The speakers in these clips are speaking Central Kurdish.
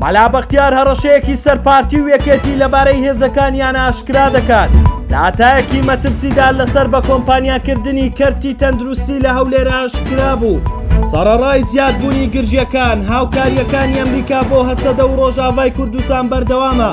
مەلا بەختیار هەڕەشەیەکی سەر پارتی و یەکێتی لەبارەی هێزەکانیان ئاشکرا دەکات. داتایەکی مەترسیدار لەسەر بە کۆمپانیاکردنی کەرتی تەندروستی لە هەولێر ئاشکرا بوو. سەڕەڕای زیادبوونی گرژیەکان، هاوکارییەکانی ئەمریکا بۆ هەسەدە و ڕۆژاڤای کوردستان بەردەوامە.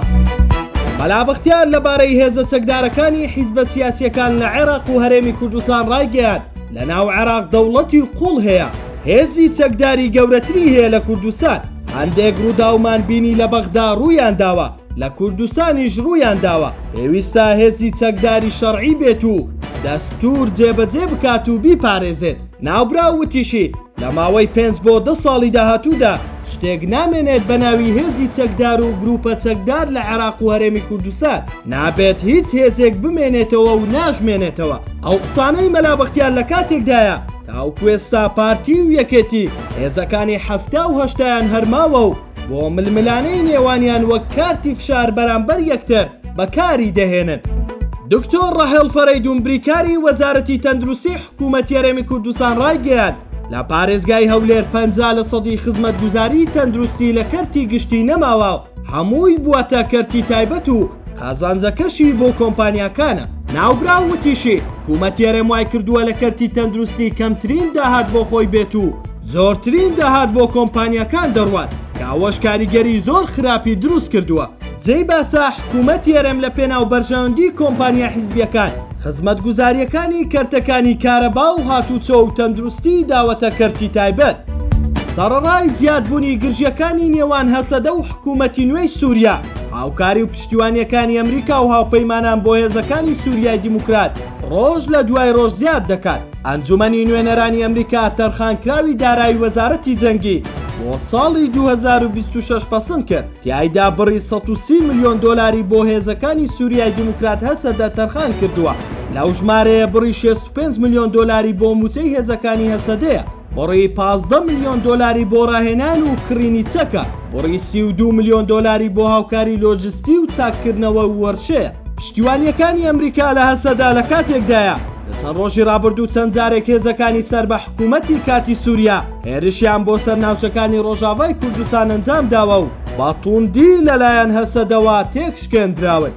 مەلا بەختیار لەبارەی هێزە چەکدارەکانی حیزبە سیاسییەکان لە عێراق و هەرێمی کوردستان ڕایگەیاند، لەناو عێراق دەوڵەتی قوڵ هەیە، هێزی چەکداری گەورەتری هەیە لە کوردستان، هەندێک ڕووداومان بینی لە بەغدا ڕوویانداوە، لە کوردستانیش ڕوویانداوە، پێویستە هێزی چەکداری شەڕعی بێت و دەستوور جێبەجێ بکات و بیپارێزێت. ناوبراو وتیشی، لە ماوەی پێنج بۆ دە ساڵی داهاتوودا شتێک نامێنێت بە ناوی هێزی چەکدار و گرووپە چەکدار لە عێراق و هەرێمی کوردستان، نابێت هیچ هێزێک بمێنێتەوە و ناشمێنێتەوە. ئەو قسانەی مەلا بەختیار لە کاتێکدایە، تاوەکو ئێستا پارتی و یەکێتی هێزەکانی 70 و هەشتایان هەر ماوە و بۆ ململانێی نێوانیان وەک کارتی فشار بەرامبەر یەکتر بەکاری دەهێنن. دکتۆر ڕەهێڵ فەرەیدون بریکاری وەزارەتی تەندروستی حکوومەتی هەرێمی کوردستان ڕایگەیاند، لە پارێزگای هەولێر 50 لە سەدی خزمەتگوزاری تەندروستی لە کەرتی گشتی نەماوە و هەمووی بووەتە کەرتی تایبەت و قازانجەکەشی بۆ کۆمپانیاکانە. ناوبراو وتیشی، حکومەتی هەرێم وایکردووە لە کەرتی تەندروستی کەمترین داهات بۆ خۆی بێت و زۆرترین داهات بۆ کۆمپانیاکان دەڕوات کە ئەوەش کاریگەری زۆر خراپی دروستکردووە. جێی باسە حکومەتی هەرێم لە پێناو بەرژەوەندی کۆمپانیا حیزبیەکان خزمەتگوزارییەکانی کەرتەکانی کارەبا و هاتوچۆ و تەندروستی داوەتە کەرتی تایبەت. سەڕەڕای زیادبوونی گرژییەکانی نێوان هەسەدە و حکومەتی نوێی سوریا، هاوکاری و پشتیوانییەکانی ئەمریکا و هاوپەیمانان بۆ هێزەکانی سوریای دیموکرات ڕۆژ لە دوای ڕۆژ زیاد دەکات. ئەنجومەنی نوێنەرانی ئەمریکا تەرخانکراوی دارایی وەزارەتی جەنگی بۆ ساڵی 2026 پەسند کرد، تیایدا بڕی 130 ملیۆن دۆلاری بۆ هێزەکانی سوریای دیموکرات هەسەدە تەرخان کردووە، لەو ژمارەیە بڕی 65 ملیۆن دۆلاری بۆ مووچەی هێزەکانی هەسەدەیە. بڕی 15 ملیۆن دۆلاری بۆ ڕاهێنان و کڕینی چەکە، بڕی 32 ملیۆن دۆلاری بۆ هاوکاری لۆجستی و چاککردنەوە و وەرشەیە. پشتیوانییەکانی ئەمریکا لە هەسەدە لە کاتێکدایە، لە چەند ڕۆژی ڕابردوو چەند جارێک هێزەکانی سەر بە حکوومەتی کاتی سووریا هێرشیان بۆ سەر ناوچەکانی ڕۆژاڤای کوردستان ئەنجام داوە و بە توندی لەلایەن هەسەدەوە تێکشکێندراون.